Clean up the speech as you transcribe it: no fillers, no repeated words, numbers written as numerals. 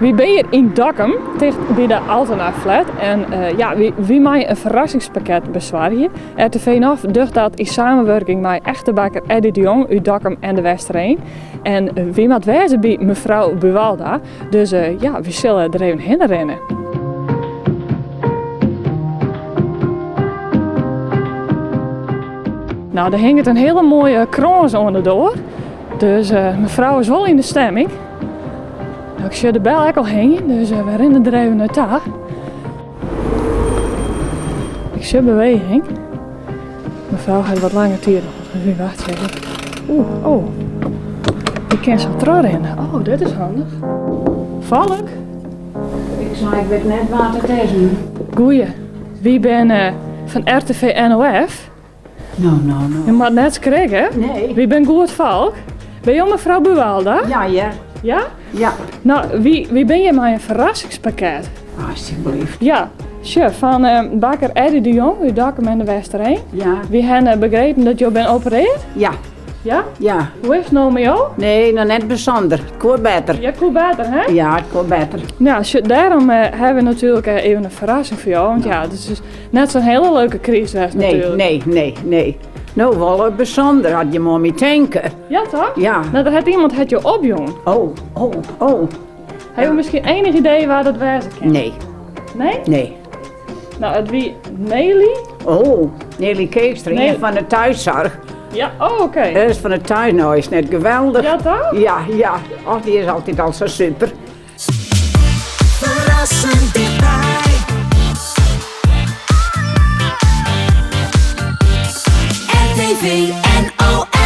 Wy binne hjir yn Dokkum, ticht by de Altena-flat. En ja, wy meie in ferrassingspakket besoargje. RTV NOF docht dat yn samenwurking mei echte bakker Eddy de Jong út Dokkum en de Westereen. En wy moat wêze by mefrou Buwalda. Dus ja, wy sille der even hinne rinne. Nou, der hinget in hiele moaie krâns oan de doar. Dus mefrou is wol yn de stemming. Nou, ik sjoch de bel ek al hingjen, dus we rinne der even nei ta. Ik sjoch beweging. Mefrou hat wat langer tiid noch, dus wy wachtsje even. Oeh, oh. Ik kin sa trochrinne. Oh, dit is handich. Valk? Ik sei, ik wit net wat it is. Goeie. Wy binne fan RTV NOF. No, no, no. Je moat net skrikke. Nee. Wy binne goed folk. Binne jo mefrou Buwalda? Ja, hear. Ja? Ja. No, wy, wy binne hjir mei in ferrassingspakket. Alsjeblieft. Ja, sjoch, fan eh, bakker Eddy de Jong út Dokkum en de Westereen. Ja. Wy hawwe begrepen dat jo binne opereard. Ja. Ja? Ja. Hoe is it no mei jo? Nee, noch net bysûnder. It koe better. Ja, koe better, hè? Ja, it koe better. Nou, sjoch, dêrom eh, hawwe we natuerlik eh, even in ferrassing foar jo. Want ja, it is dus net sa'n hiele leuke kryst west Nee, natuerlik. nee, nee, nee. No, wol bysûnder, as je oan my tinke. Ja, toch? Ja. Nou, der hat iemand hat jo opjûn. Oh, oh, oh. Hawwe jo miskien ienich idee wa dat wêze kin? Nee. Nee? Nee. Nou, it wie Nelly. Oh, Nelly Keekstra, ien fan de thuiszorg. Ja, oh, oké. Dat is fan de thuis, nou is net geweldich. Ja, toch? Ja, ja. Och, dy is altyd al sa super. Ferrassend dichtby. RTV NOF.